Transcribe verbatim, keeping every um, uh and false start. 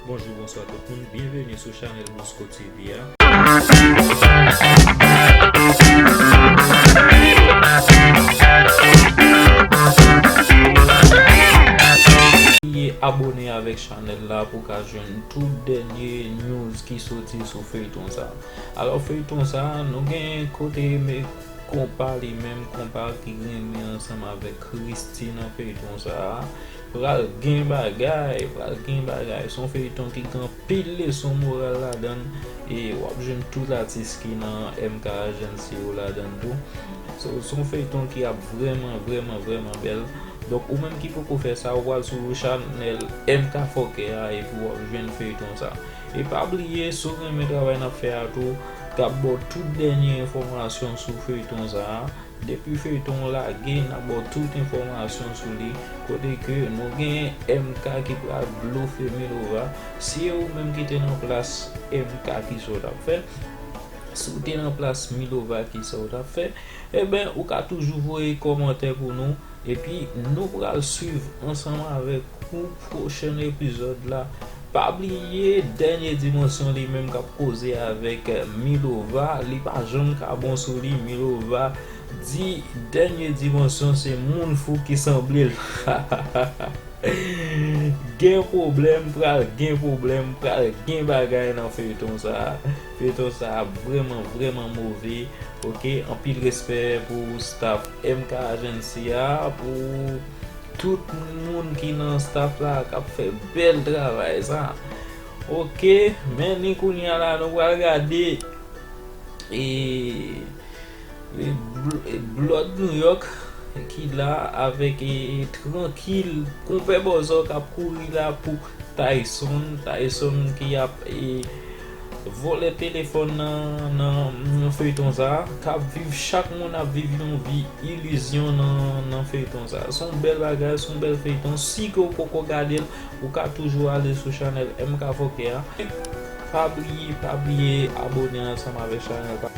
Bonjou, bonswa tout moun, byenveni sou chanèl Bousko T V a. Ye abòne avèk chanèl la pou ka jwenn tout dènye news ki soti sou feyton sa. Alò, feyton sa, nou gen kote me konpa li menm, konpa ki renmen ansanm avèk Christie nan feyton sa. Pral gen bagay, pral gen bagay. Se yon feyton ki gen anpil leson moral ladan l, e w ap jwenn tout atis ki nan M K Agency yo ladan l tou. So, se yon feyton ki ap vrèman, vrèman, vrèman bèl. Donk, ou menm ki poko fè sa, ou pral sou chanèl M K Fòkè a, epi w ap jwenn feyton sa. E pa bliye, si w renmen travay n ap fè a tou, k ap ba w tout dènye enfòmasyon sou feyton sa a. Depi feyton an lage, n ap ba w tout enfòmasyon sou li. Kote ke nou gen M K ki pral blofe Milova. Si e ou menm ki te nan plas M K, kisa w t ap fè? Si w te nan plas Milova, kisa w t ap fè? Eben, ou ka toujou voye kòmantè pou nou. Epi, nou pral swiv ansanm avèk ou pwochen epizòd la. Pa bliye, Dènye Dimansyon li menm k ap koze avèk Milova. Li pa janm ka bon sou li. Milova di Dènye Dimansyon se moun fou ki sanble l. Gen pwoblèm, pral gen pwoblèm, pral gen bagay nan feyton sa. Feyton sa ap vrèman, vrèman move. Ok, anpil respè pou staff M K Agency a, pou tout moun ki nan staff la k ap fè bèl travay sa. Ok, men ni kounye a la, nou pral gade, e, e, Bl-, e, Blood New York ki la avèk, e, e, Trankil, Konpè Bòzò k ap kouri la pou Tyson, Tyson ki ap, e, vòlè telefòn nan, nan, nan feyton sa, k ap viv, chak moun ap viv yon vi ilizyon nan, nan feyton sa. Se yon bèl bagay, se yon bèl feyton. Si ke w poko gade l, ou ka toujou ale sou chanèl M K Fòkè a. Pa bliye, pa bliye abòne ansanm avèk chanèl pa.